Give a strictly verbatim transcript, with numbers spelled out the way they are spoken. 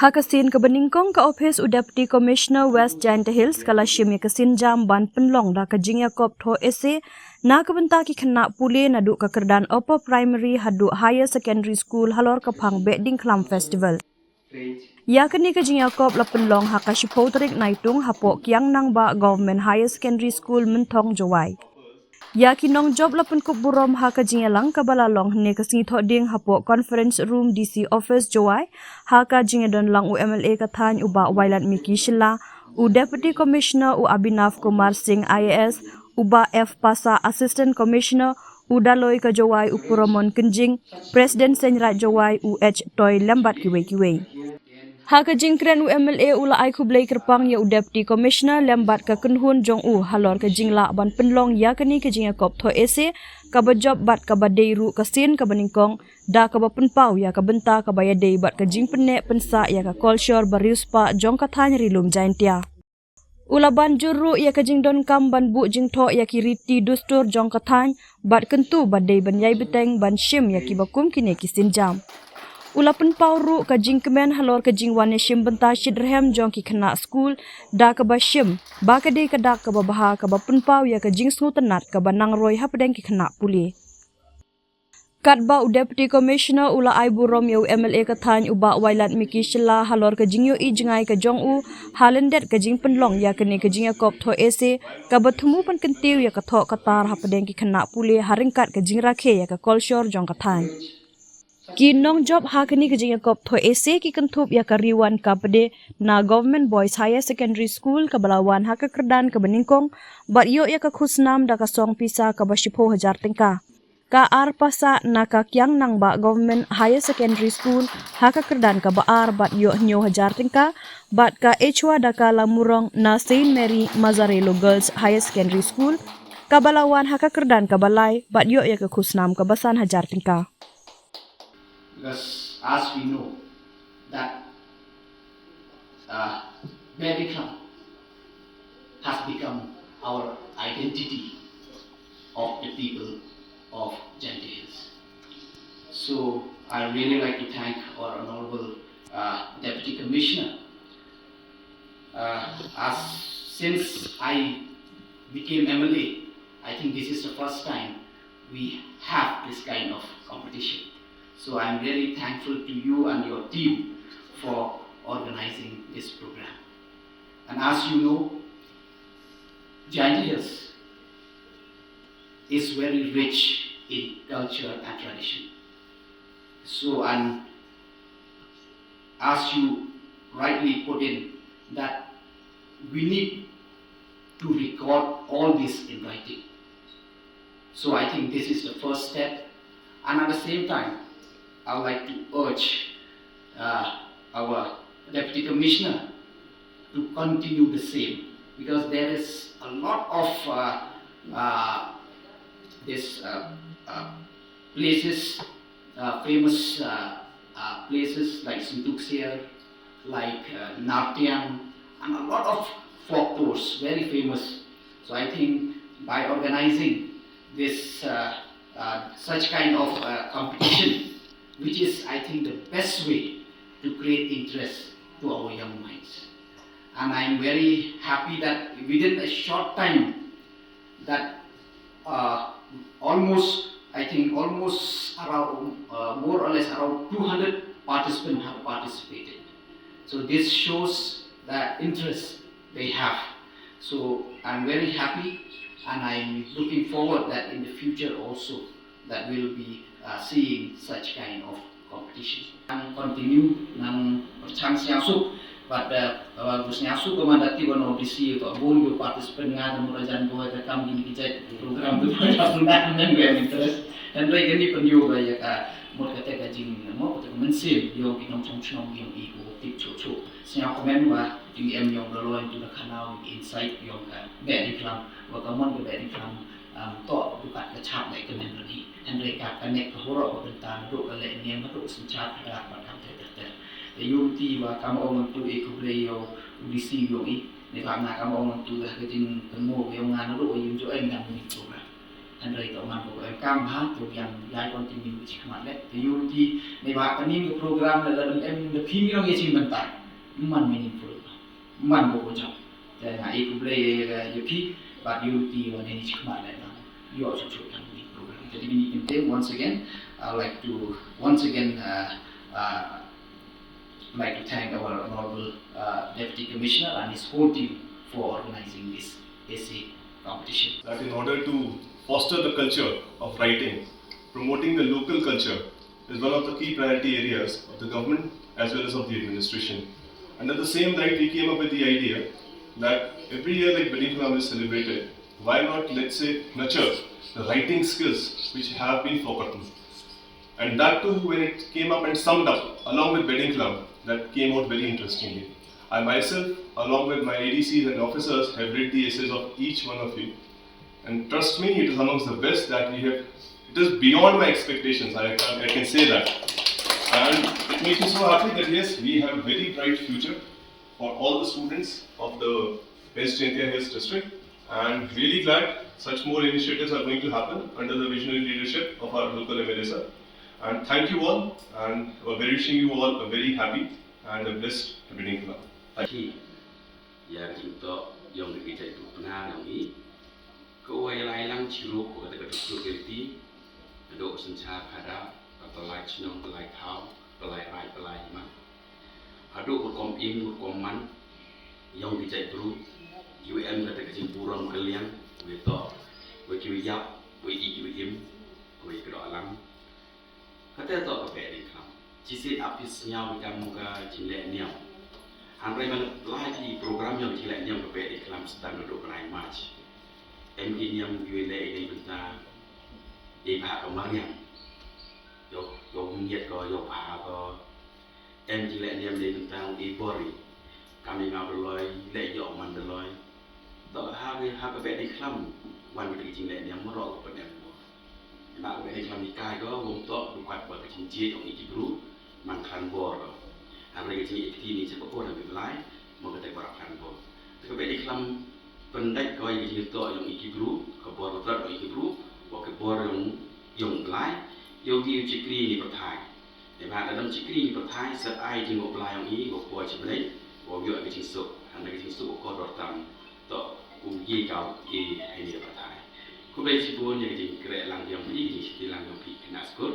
Ha ka sien kaba nyngkong, ka ophis u Deputy Commissioner West Jaintia Hills ka la shim ïa ka sienjam ban pynlong da ka jingïakop thoh essay na ka bynta ki khynnah pule naduh ka kyrdan Upper Primary haduh Higher Secondary School halor ka phang Behdeiñkhlam Festival. Ïa kane ka jingïakop la pynlong ha ka shiphew tarik Naitung hapoh Kiang Nangbah Government Higher Secondary School, Mynthong, Jowai. Ïa ki nongjop la pynkup burom ha ka jingïalang kaba la long hynne ka sngi Thohdieng hapoh Conference Room, D C Office, Jowai, ha ka jingïadon lang u M L A ka thaiñ u Bah Wailadmiki Shylla, u Deputy Commissioner u Abhinav Kumar Singh, I A S, u Bah F Passah, Assistant Commissioner, u Dolloi ka Jowai u Puromon Kynjing, President Seiñraij Jowai u H Toi, lem bad kiwei kiwei. Ha ka jingkren, u M L A u la ai khublei kyrpang ïa u Deputy Commissioner lem bad ka kynhun jong u halor ka jinglah ban pynlong ïa kane ka jingïakop thoh essay kaba jop bad kaba dei ruh ka sien kaba nyngkong, da kaba pynpaw ïa ka bynta kaba ïadei bad ka jingpynneh pynsah ïa ka kolshor bariewspah jong ka thaiñ Ri-lum Jaintia. U la ban jur ruh ïa ka jingdonkam ban buh jingthoh ïa ki riti dustur jong ka thaiñ bad kyntu ba dei ban ïai bteng ban shim ïa kiba kum kine ki sienjam. U la pynpaw ruh ka jingkmen halor ka jingwan ïashim bynta shitrhem jong ki khynnah skul, da kaba shim ba ka dei ka dak kaba bha kaba pynpaw ïa ka jingsngewtynnat kaba nang roi hapdeng ki khynnah pule. Katba u Deputy Commissioner u la ai burom ïa u M L A ka thaiñ u Bah Wailadmiki Shylla halor ka jingïohi jngai ka jong u ha lyndet ka jingpynlong ïa kane ka jingïakop thoh essay kaba thmu ban kyntiew ïa ka thoh ka tar hapdeng ki khynnah pule ha ryngkat ka jingrakhe ïa ka kolshor jong ka thaiñ. Ki nongjop ha kane ka jingïakop thoh essay ki kynthup ïa ka Riwan Kapde na Government Boys Higher Secondary School kaba la wan ha ka kyrdan kaba nyngkong bad ïoh ïa ka khusnam da ka song pisa kaba shiphew hajar tyngka. Ka R Passah na ka Kiang Nangbah Government Higher Secondary School ha ka kyrdan kaba ar bad ïoh hynñiew hajar tyngka, bad ka Echwa da ka Lamurong na Saint Mary Mazzarello Girls Higher Secondary School kaba la wan ha ka kyrdan kaba lai bad ïoh ïa ka khusnam kaba san hajar tyngka. Because as we know that uh, Behdeiñkhlam has become our identity of the people of Jaintia Hills. So I really like to thank our Honorable uh, Deputy Commissioner. Uh, as since I became M L A, I think this is the first time we have this kind of competition. So I'm really thankful to you and your team for organizing this program. And as you know, Jaintia Hills is very rich in culture and tradition. So, and as you rightly put in, that we need to record all this in writing. So I think this is the first step. And at the same time, I would like to urge uh, our Deputy Commissioner to continue the same, because there is a lot of uh, uh, this uh, uh, places, uh, famous uh, uh, places like Syntuk Ser, like uh, Nartiang, and a lot of folk tours, very famous. So I think by organizing this uh, uh, such kind of uh, competition, which is, I think, the best way to create interest to our young minds. And I'm very happy that within a short time, that uh, almost, I think, almost around uh, more or less around two hundred participants have participated. So this shows the interest they have. So I'm very happy, and I'm looking forward that in the future also that we'll be uh, seeing such kind of competition. Nang continue, nang pyrshang sngewsuk, but uh, uh, sngewsuk ka man da ti ban O D C ka bun yu participant nga da mura jan boy ka kam gini ki jait program tu bai da pun da nang bai interest. Dan bai gani pun yu bai ya ka mut kata ka jing mo kata ka mynsiem yu ki nongchong chnong yu i ko tip chu chu. Sngewkmen wa jing em yu da loi tu da khanau insight yu ka Behdeiñkhlam wa ka mon ka Behdeiñkhlam um, to dukat ka chap dai ka men rani. Hynrei ka connect ka horo ka bynta na duk ka leh niam ka duk synchar ka dak ba kam ter ter ter. Te yu ti wa kam ong tu e ku ble yo u D C yo i. Ne ba nga kam ong tu da ka jing temu yo nga na duk yu jo ai ngam ni program. Hynrei to man ko em kam ha to yang lai continue chi khmat le to yu ti ne ba ka ning ko program le la em de phi mi long ye chi mynta man meaningful man ko ko jam. Te nga i ku ble ye ye phi ba yu ti wa ne chi khmat le na yo chu chu kan ni program. Jadi ini penting once again I would like to once again uh, uh, like to thank our Honorable uh, Deputy Commissioner and his whole team for organizing this essay competition. That in order to foster the culture of writing, promoting the local culture is one of the key priority areas of the government as well as of the administration. And at the same time, we came up with the idea that every year like Bedingklam is celebrated, why not, let's say, nurture the writing skills which have been forgotten? And that too, when it came up and summed up along with Bedingklam, that came out very interestingly. I myself, along with my A D Cs and officers, have read the essays of each one of you. And trust me, it is amongst the best that we have. It is beyond my expectations, I, I can say that. And it makes me so happy that yes, we have a very bright future for all the students of the West Jaintia Hills district. And really glad such more initiatives are going to happen under the visionary leadership of our local M L A sir. And thank you all, and we're very wishing you all a very happy and a blessed Bedingklam. Thank you. Ïa ka jingtoh ïong ka jait bru pnar ïong i. Ka wai lai lang chirup ka kata ka tuk tuk ti. Ka dok synchar ka da ka palai chnong palai thaw palai rai palai hima. Haduh ka kom im ka kom man ïong ka jait bru. Ïu em kata ka jingburom ka liang wei toh wei ki wei ïap wei i ki wei im wei ka dok lang. Kata toh ka Bedingklam. Chi sien ap phi sngew ïa ka mo ka jingleh niam. Hynrei man la ki program ïong jingleh niam ka Bedingklam stang ka dok bnai March. Em ki niam ki leh ïa bynta ïa bha ka mariang. Ïoh ïoh ngiat ko ïoh bha ko. Em jingleh niam ïa bynta ïa bor ïa kam ïa nga baloi leh ïoh man baloi. Toh ha ka ha ka Bedingklam wan ka jingleh niam mo ro ko pyneh mo. Ba ka Bedingklam i kai ko wong toh du kwat ba ka jingjied ong i ki bru man klan bor ko. Hynrei ka jingïeit kti ni cha ka bor ha Blai mo ka te bor klan bor. Te ka Bedingklam pyndait ko i ka jingtoh ong i ki bru ka bor ka ong i ki bru wa ka bor ong ong Blai ong i chikri ni pyrthai. Te ba da dam chikri ni pyrthai sa ai jingok Blai ong i wa por chi Blai wa ïoh ka jingsuk. Hynrei ka jingsuk ko dor tam. Toh u ye kau i hynñiew pyrthai. Khublei shibun ïa ka jingkhreh lang jong phi, ka jingshakri lang jong phi khynnah skul.